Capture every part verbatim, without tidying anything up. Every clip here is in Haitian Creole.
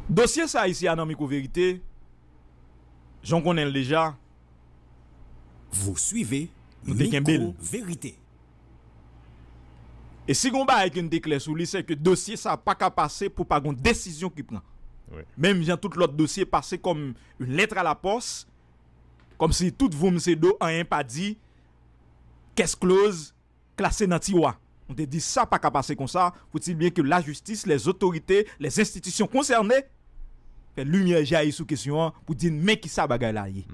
Dosye sa isi a nan Mikwo Verite, jan w konnen l deja, Vous suivez Nou te kenbe l. Mikwo Verite. E si gon bagay ke n te klè sou li, se ke dosye sa pa ka pase pou pa gon desizyon ki pran. Wi. Menm jan tout lòt dosye pase kòm yon lèt a la pòs, kòmsi tout voum se do, anyen pa di, case close, klase nan tiwa. Nou te di sa pa ka pase konsa, faut-il bien que la justice, les autorités, les institutions concernées fè limyè jayi sou kesyon an pou di n men kisa bagay la ye.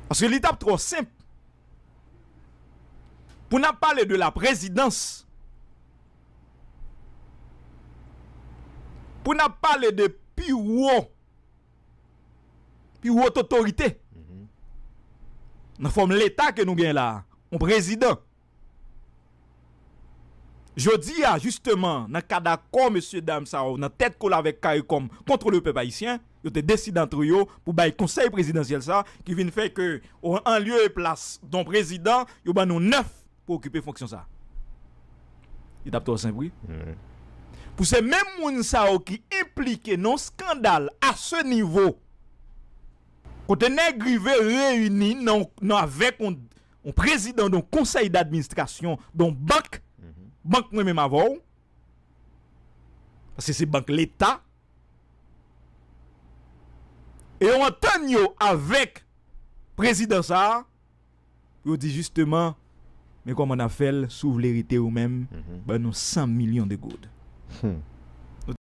Paske li t ap twò senp pou n ap pale de la prezidans, pou n ap pale de pi wo, pi wo otorite nan fòm Leta ke nou gen la, yon prezidan. Jodi a, jisteman, nan kad akò mesye dam sa yo nan tèt kole avèk CARICOM contre le peuple haïtien, yo te deside antre yo pou bay konsèy prezidansyèl sa, ki vin fè ke, o- an lye e plas don prezidan, yo ban nou nèf pou okipe fonksyon sa. Li t ap twò senp, wi. Pou se menm moun sa yo ki enplike nan skandal a se nivo, kote nèg rive reyini nan, nan avèk yon, yon prezidan don konsèy d'administration don bank, bank mwen menm avè w, paske se bank Leta, e yo antann yo avèk prezidan sa a, pou yo di jisteman, men kòman n ap fè l, si w vle rete ou menm, ban nou san milyon de goud.